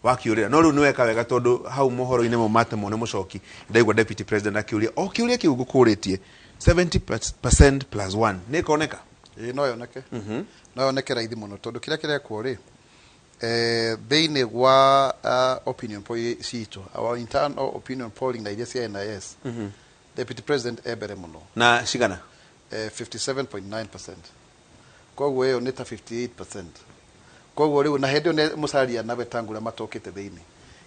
Wakiũrĩra no rĩu nĩ weka wega, tondũ hau mohoro-inĩ mau matemwo nĩ mũcoki, ndaigua deputy president akĩũria o kĩũria kĩu ngũkũrĩtie, 70% plus 1 nĩ ĩkoneka? Ĩĩ, no yoneke, no yoneke raithi mũno, tondũ kĩrĩa kĩrekwo rĩ, thĩinĩ wa opinion poll citũ, our internal opinion polling na iria cia NIS, deputy president e mbere mũno. Na cigana? 57.9%. Koguo ĩyo nĩ ta 58%. Koguo rĩu na hĩndĩ ĩyo nĩ Musalia na Wetangula matokĩte thĩinĩ.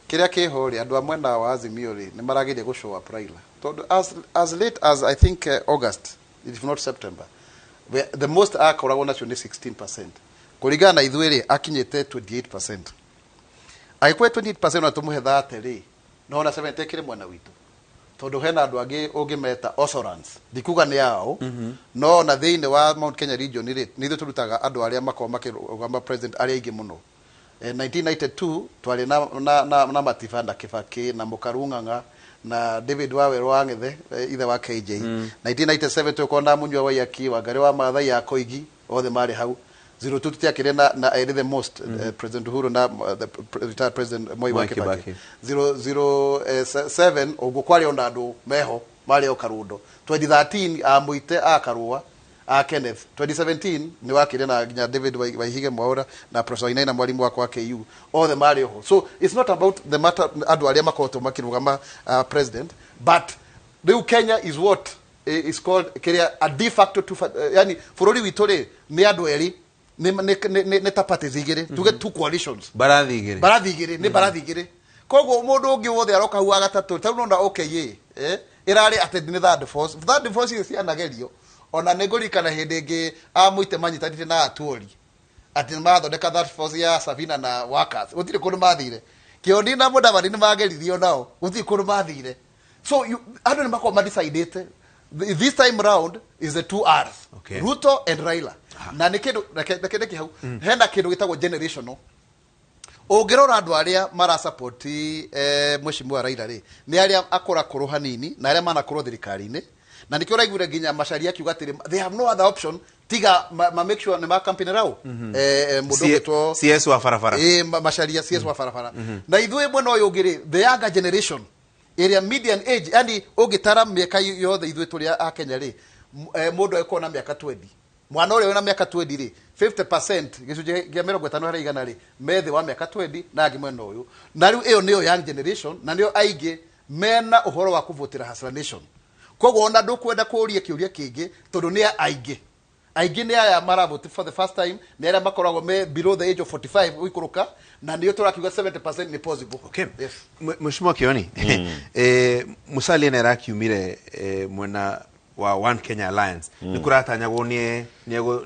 Kĩrĩa kĩho rĩ, andũ a mwena wa Azimio rĩ, nĩ marageria gũ show up Raila, tondũ as late as I think August, if not September, the most akoragwo nacio nĩ 16%. Kũringana na ithuĩ rĩ, akinyĩte 28%. Angĩkorwo 28% na tũmũhe 30 rĩ, no ona 70 ĩkĩrĩ mwena witũ, tondũ hena andũ angĩ ũngĩmeta Osorans, ndikuga nĩ ao, no na thĩinĩ wa Mount Kenya region rĩ, nĩ ithuĩ tũrutaga andũ arĩa makoragwo makĩrũgama president arĩa aingĩ mũno. 1992 twarĩ na Matiba na Kibaki na Mũkaru Ng'ang'a na David Wawerũ wa Ng'ethe, ithe wa KJ. 1997 tũkorwo na Munyua Waiyaki, Wangari wa Maathai ya Koigi, othe marĩ hau. 02 tutiakĩrĩ na erĩ the most, President Uhuru na the retired President Moi wa Mwai Kibaki. Kibaki. 007 ũguo kwarĩ ona andũ meho marĩ o Karundo. 2013 a Mũite, a Karũa, a Kenneth. 2017 nĩ wakĩrĩ na nginya David Waihige Mwaura na Professor Wainaina, mwalimu wakwa wa KU, othe marĩ ho. So it's not about the matter andũ arĩa makoretwo makĩrũgama president, but rĩu Kenya is what is called kĩrĩa a de facto two, yani bũrũri witũ rĩ, nĩ andũ erĩ, nĩ ta parties igĩrĩ, tuge two coalitions. Mbarathi igĩrĩ. Mbarathi igĩrĩ, nĩ mbarathi igĩrĩ. Koguo mũndũ ũngĩ wothe aroka hau wa gatatũ, tarĩu nona OKA ĩrarĩ atĩ nĩ third force. Third force icio cianagerio, ona nĩ ngũririkana hĩndĩ ĩngĩ a Mũite manyitanĩte na Atuori atĩ nĩ marathondeka third force ya Sabina na workers, gũtirĩ kũndũ mathire. Kĩoni na Mũdavadi nĩ mageririo nao, gũtirĩ kũndũ mathire. So andũ nĩ makorwo madecidĩte this time round is the two R's, Ruto and Raila. Na nĩ kĩndũ, reke ndeke hau. Hena kĩndũ gĩtagwo generational. Ũngĩrora andũ arĩa marasupport mheshimiwa Raila rĩ, nĩ arĩa akũrakũrũ hanini na arĩa manakorwo thirikari-inĩ, na nĩkĩo ũraiguire nginya Macharia akiuga atĩrĩ they have no other option tiga ma make sure nĩ ma campaign rao mũndũ ũgĩtwo CS wa barabara. Ĩ, Macharia, CS wa barabara. Na ithuĩ mwena ũyũ ũngĩ rĩ, the younger generation ĩrĩa median age, yani ũngĩtara mĩaka yothe ithuĩ tũrĩ a Kenya rĩ, mũndũ agĩkorwo na mĩaka 20, mwana ũrĩa wĩna mĩaka 20 rĩ, 50%, gĩcunjĩ kĩa 50 harĩ igana rĩ, me thĩ wa mĩaka 20 na angĩ mwena ũyũ. Na rĩu ĩyo nĩyo young generation, na nĩyo aingĩ mena ũhoro wa kũvotera Hustler Nation. Koguo ona ndũkwenda kũũria kĩũria kĩngĩ, tondũ nĩ aingĩ, aingĩ nĩ aya maravote for the first time, nĩ arĩa makoragwo me below the age of 45 gũikũrũka, na nĩyo tũrakiuga 70% nĩ possible. Yes. Mheshimiwa Kioni, Musalia nĩ arakiumire mwena wa One Kenya Alliance. Nĩ kũratanyagwo nĩ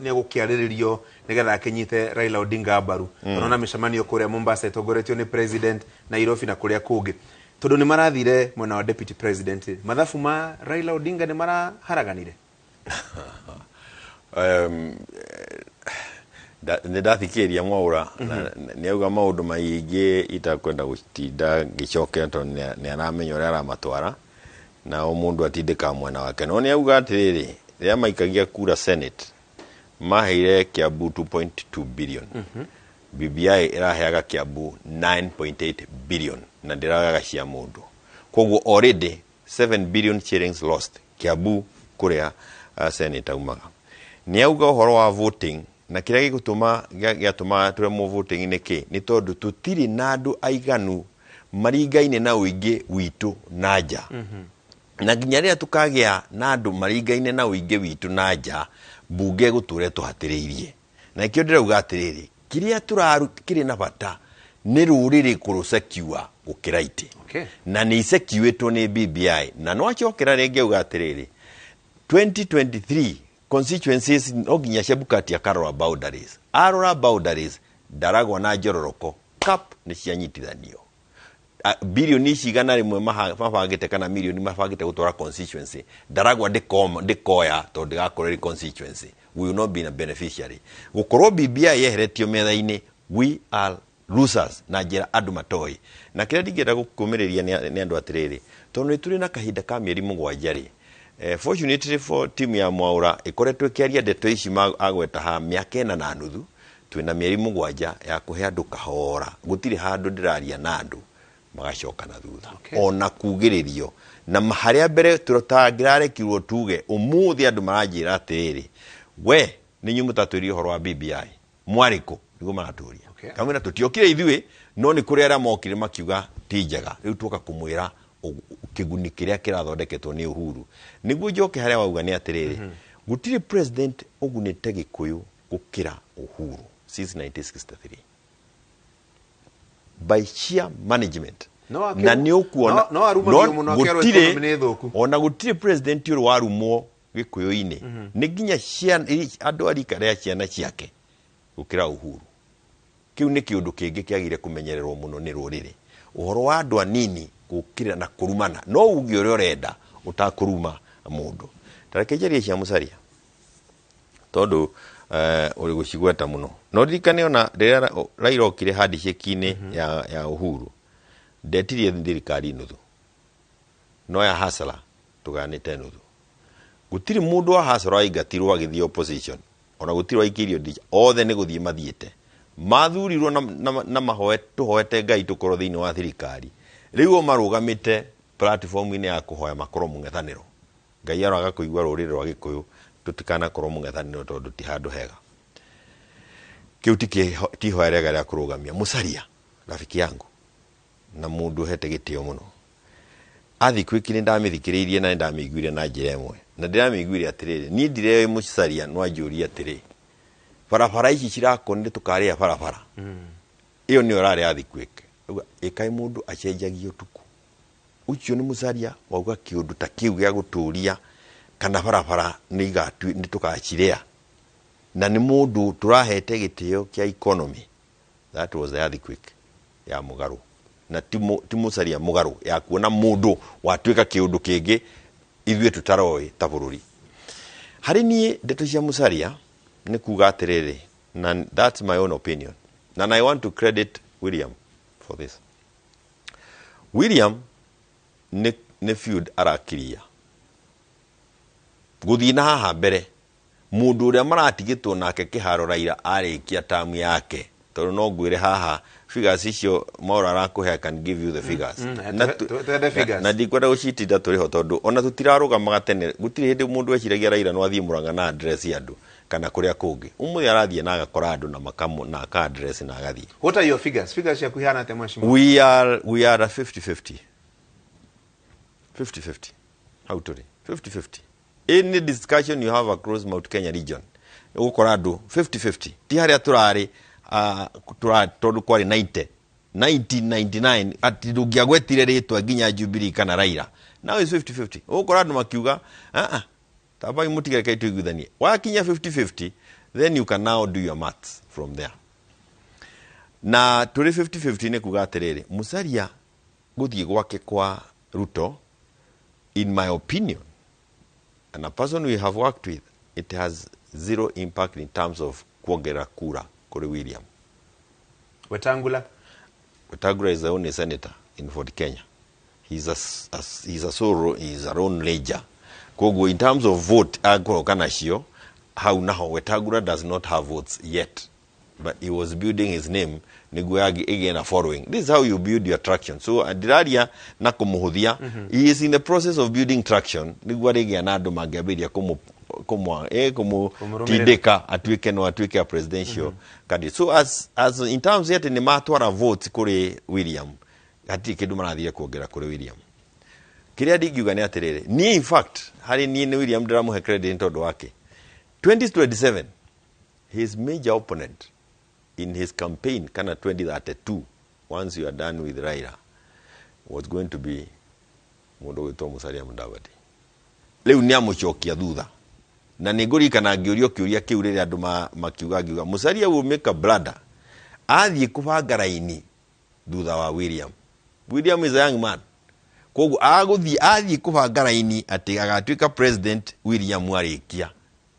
egũkĩarĩrĩrio nĩgetha akĩnyite Raila Odinga mbaru. Tũrona mĩcemanio kũrĩa Mombasa ĩtongoretio nĩ president, Nairobi na kũrĩa kũngĩ, tondũ nĩ marathire mwena wa deputy president. Mathabu ma Raila Odinga nĩ maraharaganire. Nĩ ndathikĩrĩria Mwaura na nĩ auga maũndũ maingĩ itakwenda gũtinda ngĩcokera, tondũ nĩ aramenya ũrĩa aramatwara na o mũndũ atindĩkaga mwena wake. No nĩ auga atĩrĩrĩ, rĩrĩa maikagia kura Senate maheire Kiambu 2.2 billion, BBI ĩraheaga Kiambu 9.8 billion na ndĩragaga cia mũndũ. Koguo already 7 billion shillings lost Kiambu kũrĩa Senate aumaga. Nĩ auga ũhoro wa voting na kĩrĩa gĩgũtũma gĩatũma tũremwo voting nĩ kĩ? Nĩ tondũ tũtirĩ na andũ aiganu maringaine na ũingĩ witũ na nja, na nginya rĩrĩa tũkagĩa na andũ maringaine na ũingĩ witũ na nja, mbunge ĩgũtũra ĩtũhatĩrĩirie. Na nĩkĩo ndĩrauga atĩrĩrĩ, kĩrĩa tũraru kĩrĩ na bata nĩ rũrĩrĩ kũrũsecure gũkĩra itĩ. Na nĩ isecuĩtwo nĩ BBI. Na no acokera rĩngĩ auga atĩrĩrĩ, 2023 constituencies no nginya Chebukati akarora boundaries. Arora boundaries, Ndaragwa na Njororoko cap nĩ cianyitithanio. Bilioni ici 100 mabangĩte kana milioni mabangĩte gũtwara constituency, Ndaragwa ndĩkoya tondũ ndĩgakorwo ĩrĩ constituency. We will not be a beneficiary gũkorwo BBI yeheretio metha-inĩ. We are losers na njĩra andũ matoĩ. Na kĩrĩa ndingĩenda gũkũmĩrĩria nĩ andũ atĩrĩrĩ, tondũ nĩ tũrĩ na kahinda ka mĩeri 7 rĩ, fortunately for team ya Mwaura ĩkoretwo ĩkĩaria ndeto ici agweta ha mĩaka 4.5. Twĩna mĩeri 7 ya kũhe andũ kahora, gũtirĩ handũ ndĩraria na andũ magacoka na thutha. Ona kugĩrĩrio na harĩa mbere tũtangĩrarekirwo tuge, ũmũthĩ andũ maranjĩra atĩrĩrĩ, we nĩ inyuĩ mũtatwĩrire ũhoro wa BBI, mwarĩkũ? Nĩguo maratũria. Kamwĩra tũtiokire ithuĩ, no nĩ kũrĩ arĩa mokire makiuga ti njega. Rĩu tuoka kũmwĩra kĩguni kĩrĩa kĩrathondeketwo nĩ Uhuru. Nĩguo njoke harĩa wauga nĩ atĩrĩrĩ, gũtirĩ president ũgunĩte Gĩkũyũ gũkĩra Uhuru since 1963 by sheer management. No Na nĩ ũkuona no arumagio mũno akĩerwo economy nĩ thũku. Ona gũtirĩ president ũrĩ warumwo Gĩkũyũ-inĩ nĩ nginya andũ a rika rĩa ciana ciake gũkĩra Uhuru. Kĩu nĩ kĩũndũ kĩngĩ kĩagire kũmenyererwo mũno nĩ rũrĩrĩ, ũhoro wa andũ anini gũkĩrĩra na kũrumana. No uge ũrĩa ũrenda ũtakũruma mũndũ. Ta reke njarie cia Musalia, tondũ ũrĩ gũcigweta mũno. No ririkane ona rĩrĩa Raila okire handshake-inĩ ya Uhuru, ndetirie thirikari nuthu, no ya hasara tũgayanĩte nuthu. Gũtirĩ mũndũ wa hasara waingatirwo agĩthiĩ opposition, ona gũtirĩ waikĩirio ndirica, othe nĩ gũthiĩ mathiĩte mathurirwo na mahoe, tũhoete Ngai tũkorwo thĩinĩ wa thirikari. Rĩu o marũgamĩte platform-inĩ ya kũhoya makorwo mũng'ethanĩro. Ngai aroaga kũigua rũrĩrĩ rwa Gĩkũyũ tũtikanakorwo mũng'ethanĩro, tondũ ti handũ hega. Kĩu ti ihoya rĩega rĩa kũrũgamia. Musalia rafiki yangu na mũndũ ũhete gĩtĩo mũno, athi kwiki nĩ ndamĩthikĩrĩirie na nĩ ndamĩiguire na njĩra ĩmwe, na ndĩramĩiguire atĩrĩrĩ, niĩ ndireĩ Musalia no anjũrie atĩrĩ, barabara ici cirakonire tũkarĩa barabara ĩyo nĩyo ĩrarĩ earthquake. Ĩkaĩ mũndũ acenjagia ũtukũ ũcio nĩ Musalia wauga kĩũndũ ta kĩu gĩa gũtũria kana barabara nĩ tũgacirĩa, na nĩ mũndũ tũrahete gĩtĩo kĩa economy. That was the earthquake ya mũgarũ, na ti Musalia mũgarũ ya kuona mũndũ watuĩka kĩũndũ kĩngĩ ithuĩ tũtaroĩ ta bũrũri. Harĩ niĩ ndeto cia Musalia nĩ kuga atĩrĩrĩ, na that's my own opinion, and I want to credit William for this. William nĩ feud arakiria gũthiĩ na haha mbere, mũndũ ũrĩa maratigĩtwo nake kĩharo Raila arĩkia tamu yake, tondũ no ngwĩre haha figures icio Maura arakũhe, I can give you the figures. Twende figures. Na ndikwenda gũcitinda tũrĩ ho, tondũ ona tũtirarũgamaga tene, gũtirĩ hĩndĩ mũndũ eciragia Raila no athiĩ Murang'a na address andũ kana kũrĩa kũngĩ. Ũmũthĩ arathiĩ na agakora andũ na makamu na aka address na agathiĩ. What are your figures? Figures ciaku ihana atĩa, mheshimiwa? We are a 50-50. 50-50. How to 50-50. Any discussion you have across Mount Kenya region, ũgũkora andũ 50-50. Ti harĩa tũrarĩ, tondũ kwarĩ 90 1999 atĩ ndũngĩagwetire rĩtwa nginya Jubilee kana Raila. Now is 50-50. Ũgũkora andũ makiuga, ah ah, tambai mũtige, reke tũiguithanie. Wakinya 50-50, then you can now do your maths from there. Na tũrĩ 50-50 nĩ kuga atĩrĩrĩ, Musalia gũthiĩ gwake kwa Ruto, in my opinion and a person we have worked with, it has zero impact in terms of kuongerera kura kũrĩ William. Wetangula? Wetangula is the only senator in Ford Kenya. He's a solo, he's a lone ranger. Koguo in terms of vote angĩkorwo nacio hau naho, Wetangula does not have votes yet, but he was building his name nĩguo ĩgĩe na following. This is how you build your traction. So ndĩraria na kũmũhũthia, he is in the process of building traction nĩguo arĩgĩa na andũ mangĩambĩrĩria kũmũtindĩka atuĩke no atuĩke a presidential candidate. So as in terms atĩ nĩ matwara votes kũrĩ William, hatirĩ kĩndũ marathire kuongerera kũrĩ William. Kĩrĩa ndingiuga nĩ atĩrĩrĩ, niĩ in fact harĩ niĩ nĩ William ndĩramũhe credit nĩ tondũ wake 2027 his major opponent in his campaign kana 2032, once you are done with Raila, was going to be mũndũ ũgwĩtwo Musalia Mudavadi. Rĩu nĩ amũcokia thutha, na nĩ ngũririkana ngĩũrio kĩũria kĩu rĩrĩa andũ makiuga, ngiuga Musalia will make a blunder athiĩ kũbanga raini thutha wa William. William is a young man, koguo agũthiĩ athiĩ kũbanga raini atĩ agatuĩka president William arĩkia.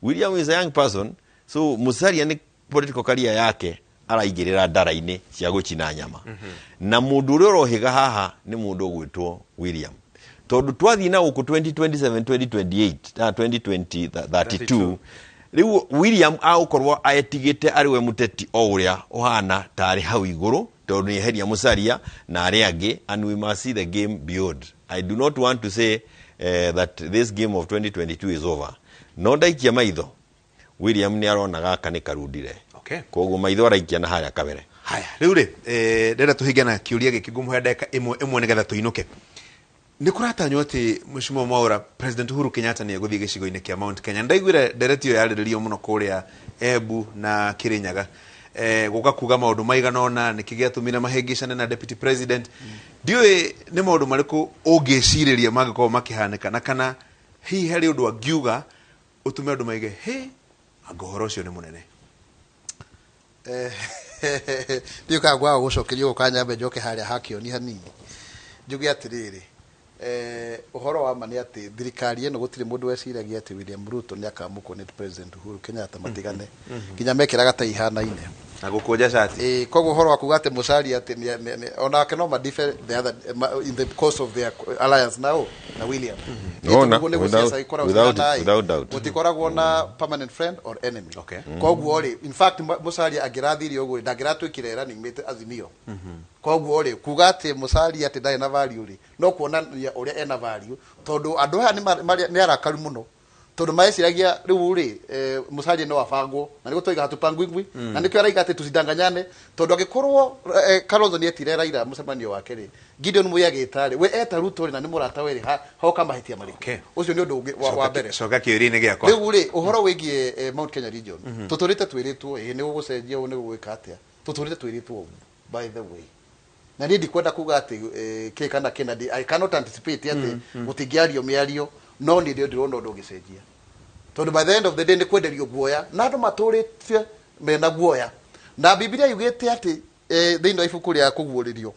William is a young person, so Musalia nĩ political career yake araigĩrĩra ndara-inĩ cia gũcina nyama, na mũndũ ũrĩa ũrohĩga haha nĩ mũndũ ũgwĩtwo William, tondũ twathiĩ na gũkũ 2027, 2028, 2032, Rĩu William agũkorwo etigĩte arĩ we mũteti o ũrĩa ũhana tarĩ hau igũrũ, tondũ nĩ eheria Musalia na arĩa angĩ, and we must see the game beyond. I do not want to say that this game of 2022 is over. No ndaikia maitho, William nĩ arona gaka nĩ karundire. Okay. Koguo maitho araikia na harĩa kabere. Haya, rĩu rĩ, ndĩrenda tũhinge na kĩũria gĩkĩ, ngũmũhe ndagĩka ĩmwe ĩmwe nĩgetha tũinũke. Nĩ kũratanywo atĩ Mheshimiwa Mwaura, President Uhuru Kenyatta nĩ egũthiĩ gĩcigo-inĩ kĩa Mount Kenya. Ndaiguire ndereti ĩyo yarĩrĩrio mũno kũrĩa Embu na Kirinyaga. Gũka kuga maũndũ maigana ũna, nĩkĩ gĩatũmire mahĩngĩcane na Deputy President. Ndiũĩ nĩ maũndũ marĩkũ ũngĩcirĩria mangĩkorwo makĩhanĩka, na kana hihi harĩ ũndũ angiuga ũtũme andũ maige he anga ũhoro ũcio nĩ mũnene. Ndiũĩ kana ngwaga gũcokeria ũguo, kanyambe njoke harĩa hakĩoni hanini njuge atĩrĩrĩ, ũhoro wa ma nĩ atĩ thirikari ĩno gũtirĩ mũndũ weciragia atĩ William Ruto nĩ akamũkwo nĩ President Uhuru Kenyatta matigane nginya mekĩraga ta ihanaine na gũkũnja cati. Koguo ũhoro wa kuga atĩ Musalia atĩ onake no madife the other in the course of their alliance now na William. No, na, Nĩguo nĩguo siasa ikoragwo cihana-ĩ. without doubt. Gũtikoragwo na permanent friend or enemy. Okay. Koguo rĩ, in fact Musalia angĩrathirie ũguo rĩ, ndangĩratuĩkire running mate Azimio. Koguo rĩ, kuga atĩ Musalia atĩ ndarĩ na value rĩ, no kuonania ũrĩa ena value, tondũ andũ aya nĩ arakaru mũno, tondũ mareciragia rĩu rĩ, Musalia no abangwo na nĩguo twaiga hatupangwingwi, na nĩkĩo araiga atĩ tusidanganyane, tondũ angĩkorwo Kalonzo nĩetire Raila mũcemanio wake rĩ, Gideon Moi agĩta rĩ, we eta Ruto rĩ, na nĩ mũrata we rĩ, hoka mahĩtia marĩkũ? Okay. Ũcio nĩ ũndũ ũngĩ wa mbere. Coka kĩũria-inĩ gĩakwa. Rĩu rĩ, ũhoro wĩgiĩ Mount Kenya region, tũtũrĩte twĩrĩtwo ĩ nĩ gũgũcenjia ũũ, nĩ gũgwĩka atĩa, tũtũrĩte twĩrĩtwo ũguo, by the way, na niĩ ndikwenda kuga atĩ kĩ kana kĩna, I cannot anticipate atĩ gũtingĩario mĩario, no niĩ ndĩrona ũndũ ũngĩcenjia, tondũ by the end of the day nĩ kwenderio guoya na andũ matũrĩte mena guoya, na Bibilia yugĩte atĩ thĩinĩ wa ibuku rĩa kũguũrĩrio,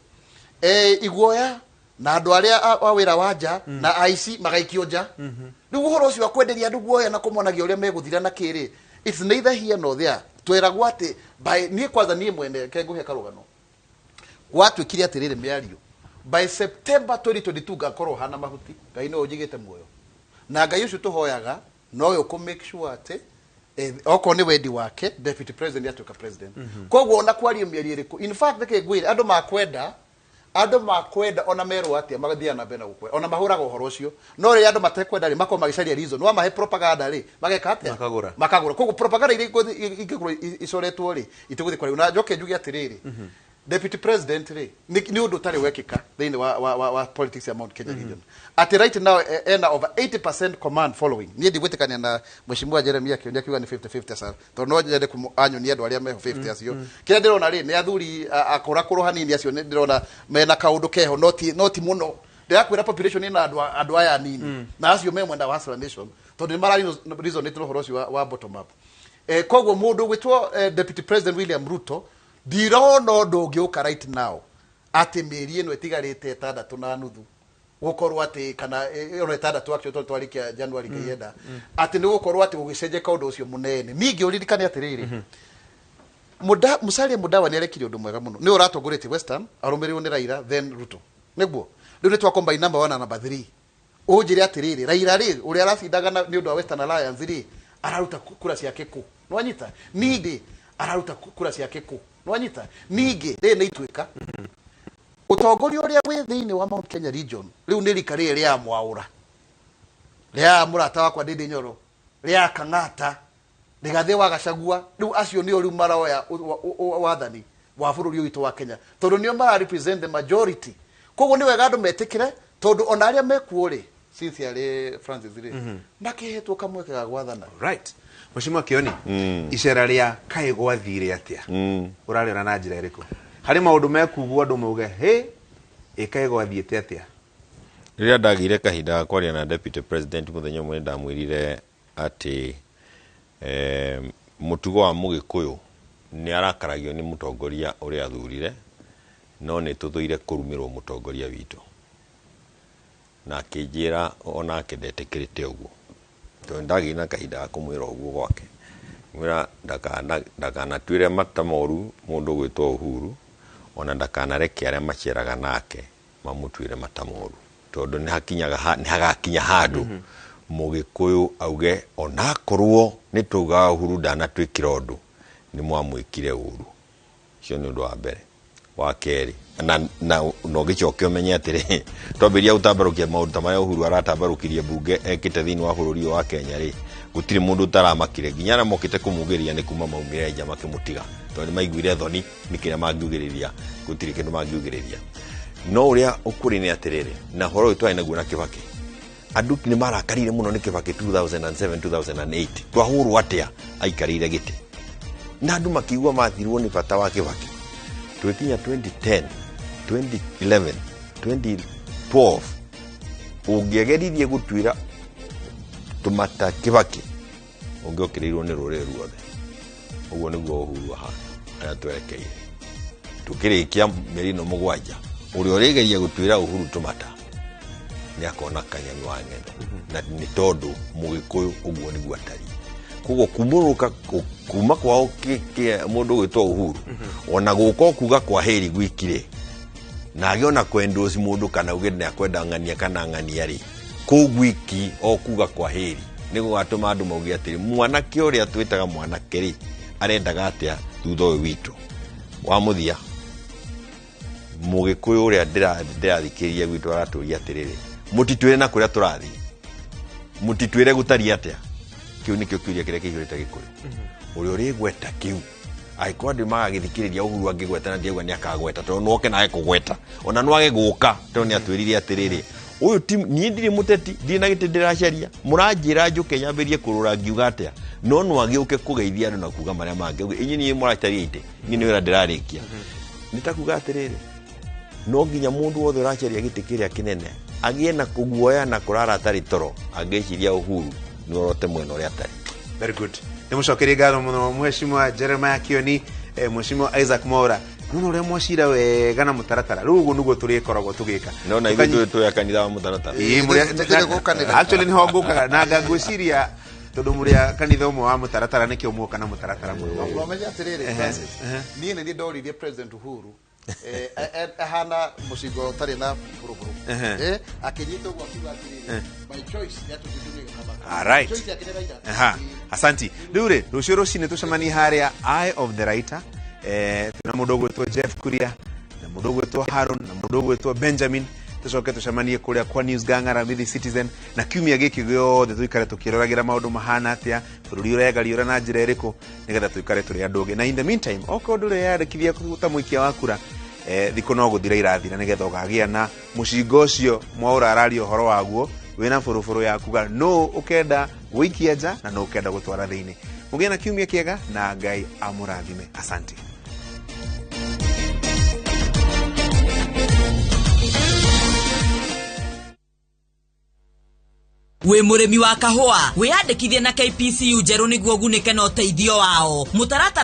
iguoya na andũ arĩa a wĩra wa nja na aici magaikio nja. Rĩu ũhoro ũcio wa kwenderia andũ guoya na kũmonagia ũrĩa megũthira na kĩrĩ, it's neither here nor there. Tweragwo atĩ by niĩ kwanza, niĩ mwene ke ngũhe karũgano, gwatuĩkire atĩrĩrĩ, mĩario by September 2022 ngakorwo hana mahuti. Ngai nĩwe ũnjigĩte muoyo, na Ngai ũcio tũhoyaga nowe ũkũ make sure atĩ okorwo nĩ wendi wake deputy president atuĩka president. Koguo ona kwario mĩario ĩrĩkũ, in fact reke ngwĩre, andũ makwenda ona merwo atĩa magathiaga na mbere na gũkwenda, ona mahũraga ũhoro ũcio, no rĩrĩa andũ matekwenda rĩ, makorwo magĩcaria reason, wamahe propaganda rĩ, mageka atĩa? Makagũra. Makagũra. Koguo propaganda iria ingĩkorwo icoretwo rĩ, itigũthiĩ kũraihu. Na njoke njuge atĩrĩrĩ, deputy president rĩ, nĩ ũndũ ũtarĩ wekĩka thĩinĩ wa politics ya Mount Kenya region, atĩ right now ena over 80% command following. Niĩ ndigwĩtĩkania na Mheshimiwa Jeremia Kĩonia akiuga nĩ 50-50 aca, tondũ no nyende anyonie andũ arĩa meho 50 acio. Kĩrĩa ndĩrona rĩ, nĩ athuri akũrakũrũ hanini, acio nĩ ndĩrona mena kaũndũ keho, no ti mũno. Ndĩrakwĩra population ĩna andũ aya anini, na acio me mwena wa Hustler Nation, tondũ nĩ mara resonate na ũhoro ũcio wa bottom up. Koguo mũndũ gwĩtwo deputy president William Ruto, ndirona ũndũ ũngĩũka right now atĩ mĩeri ĩno ĩtigarĩte 6.5 gũkorwo atĩ kana ona 6 actually, tondũ twarĩkia January ngaienda atĩ nĩ gũkorwo atĩ gũgĩcenjeka ũndũ ũcio mũnene. Ningĩ ũririkane atĩrĩrĩ, Musalia Mudavadi nĩ arekire ũndũ mwega mũno, nĩ ũratongoretie Western arũmĩrĩirwo nĩ Raila, then Ruto. Nĩguo rĩu nĩ twacombine number one na number three. Ũnjĩre atĩrĩrĩ, Raila rĩ, ũrĩa aracindaga nĩ ũndũ wa Western Alliance rĩ, araruta kura ciake kũ? Nĩwanyita? Ningĩ araruta kura ciake kũ? Nĩwanyita? Ningĩ rĩrĩ nĩ ituĩka ũtongoria ũrĩa wĩ thĩinĩ wa Mount Kenya region rĩu nĩ rika rĩrĩ rĩa Mwaũra, rĩa mũrata wakwa Ndindi Nyoro, rĩa Kang'ata, Rigathĩ wa Gachagua. Rĩu acio nĩo rĩu maroya wathani wa bũrũri ũyũ witũ wa Kenya, tondũ nĩo mara represent the majority. Koguo nĩ wega andũ metĩkĩre, tondũ ona arĩa mekuo rĩ, Cynthia rĩ, Francis rĩ, makĩhetwo kamweke ga gwathana. Right. Mheshimiwa Kioni, icera rĩa kaĩ gwathire atĩa? Ũrarĩona na njĩra ĩrĩkũ? Harĩ maũndũ mekugwo andũ mauge hĩ ĩ kaĩ gwathiĩte atĩa? Rĩrĩa ndagĩire kahinda ga kwaria na deputy president mũthenya ũmwe, ndamwĩrire atĩ mũtugo wa mũgĩkũyũ nĩ arakaragio nĩ mũtongoria ũrĩa athurire, no nĩ tũthũire kũrumĩrwo mũtongoria witũ, na akĩnjĩra onake ndetĩkĩrĩte ũguo, tondũ ndagĩire na kahinda ga kũmwĩra ũguo gwake, mwĩra ndakanatuĩre mata moru mũndũ ũgwĩtwo Uhuru, ona ndakanareke arĩa maceraga nake mamũtuĩre mata moru, tondũ nĩ hakinyaga nĩ hagakinya handũ Mũgĩkũyũ auge onakorwo nĩ twaugaga Uhuru ndanatwĩkĩra ũndũ, nĩ mwamwĩkire ũru. Ũcio nĩ ũndũ wa mbere. Wa kerĩ, na na na ũgĩcoke ũmenye atĩrĩ, twambĩrĩria gũtambarũkia maũndũ ta marĩa Uhuru aratambarũkirie mbunge ekĩte thĩinĩ wa bũrũri ũyũ wa Kenya rĩ, gũtirĩ mũndũ ũtaramakire, nginya arĩa mokĩte kũmugĩrĩria nĩ kuma maumire nja makĩmũtiga, tondũ nĩ maiguire thoni nĩ kĩrĩa mangiugĩrĩria, gũtirĩ kĩndũ mangiugĩrĩria. No ũrĩa ũkũrĩ nĩ atĩrĩrĩ, na ũhoro ũyũ twarĩ naguo na Kibaki, andũ nĩ marakarire mũno nĩ Kibaki 2007 2008, twahũrwo atĩa aikarĩire gĩtĩ, na andũ makĩigua mathirwo nĩ bata wa Kibaki. Tũgĩkinya 2010, 2011, 2012, ũngĩageririe gũtuĩra tũmata Kibaki, ũngĩokĩrĩirwo nĩ rũrĩrĩ ruothe. Ũguo nĩguo Uhuru ahana harĩa twerekeire. Tũkĩrĩkia mĩeri ĩno 7, ũrĩa ũrĩgeria gũtuĩra Uhuru tũmata nĩ akona kanyoni wa ng'endo, na nĩ tondũ Mũgĩkũyũ ũguo nĩguo atariĩ. Koguo kumũrũka kuma kwao mũndũ ũgwĩtwo Uhuru, ona gũka kuga kwa heri gwiki rĩ, na agĩe ona kwendwo mũndũ kana uge nĩ akwenda ng'ania kana ng'ania rĩ, kũu gwiki o kuga kwa heri nĩ gũgatũma andũ mauge atĩrĩ, mwanake ũrĩa twĩtaga mwanake rĩ, arendaga atĩa thutha ũyũ witũ. Wa mũthia, Mũgĩkũyũ ũrĩa ndĩrathikĩrĩria gwitũ aratũria atĩrĩrĩ, mũtitwĩre na kũrĩa tũrathiĩ, mũtitwĩre gũtariĩ atĩa. Kĩu nĩkĩo kĩũria kĩrĩa kĩihũrĩte Gĩkũyũ. Ũrĩa ũrĩgweta kĩu, angĩkorwo andũ magagĩthikĩrĩria Uhuru angĩgweta, na ndiauga nĩ akagweta, tondũ no oke nawe kũgweta, ona no age gũka, tondũ nĩ atwĩrire atĩrĩrĩ, ũyũ ti niĩ, ndirĩ mũteti, ndirĩ na gĩtĩ ndĩracaria, mũranjĩra njũke nyambĩrie kũrũra ngiuga atĩa. No no agĩũke kũgeithia andũ na kuga marĩa mangĩ, auge inyuĩ niĩ mũracaria itĩ, niĩ nĩ wĩra ndĩrarĩkia. Nĩ ta kuga atĩrĩrĩ, no nginya mũndũ wothe ũracaria gĩtĩ kĩrĩa kĩnene agĩe na kũguoya na kũrara atarĩ toro, angĩciria Uhuru nĩ orote mwena ũrĩa atarĩ. Very good. Nĩ mũcokerie ngatho mũno Mheshimiwa Jeremiah Kioni, Mheshimiwa Isaac Mwaura. Nona ũrĩa mwacira wega na mũtaratara, rĩu ũguo nĩguo tũrĩkoragwo tũgĩka. No na ithuĩ twĩ a kanitha wa mũtaratara. Ĩĩ, Nĩ gũkanĩra. Actually nĩho ngũkaga na ngwĩciria tondũ mũrĩ a kanitha ũmwe wa mũtaratara, nĩkĩo muoka na mũtaratara mwega. No menye atĩrĩrĩ, Francis, niĩ nĩ niĩ ndoririe President Uhuru, ahana mũcingo ũtarĩ na bũrũbũrũ. Akĩnyita ũguo akiuga atĩrĩrĩ, my choice nĩ atũtuithie gĩkabaka. Alright. Choice yake nĩ Raila. Aha, asanti. Rĩu rĩ, rũciũ rũcinĩ tũcemanie harĩa Eye of the Writer. Twĩna mũndũ ũgwĩtwo Jeff Kuria, na mũndũ ũgwĩtwo Haron, na mũndũ ũgwĩtwo Benjamin. Tũcoke tũcemanie kũrĩa kwa News Gang Aramithi Citizen, na kiumia gĩkĩ gĩothe tũikare tũkĩroragĩra maũndũ mahana atĩa, bũrũri ũregariũra na njĩra ĩrĩkũ, nĩgetha tũikare tũrĩ andũ ũgĩ. Na in the meantime, okorwo ndũreyandĩkithia ta mũikia wa kura, thikũ no gũthira irathira, nĩgetha ũkagĩa na mũcingo ũcio Mwaũra araria ũhoro waguo, wĩna bũrũbũrũ yakuga nũ ũkenda gũikia nja na nũ ũkenda gũtwara thĩinĩ. Mũgĩe na kiumia kĩega na Ngai amũrathime. Asante. Wĩ mũrĩmi wa kahũa, wĩyandĩkithie na KPCU njerũ nĩguo ũgunĩke na ũteithio wao mũtaratara.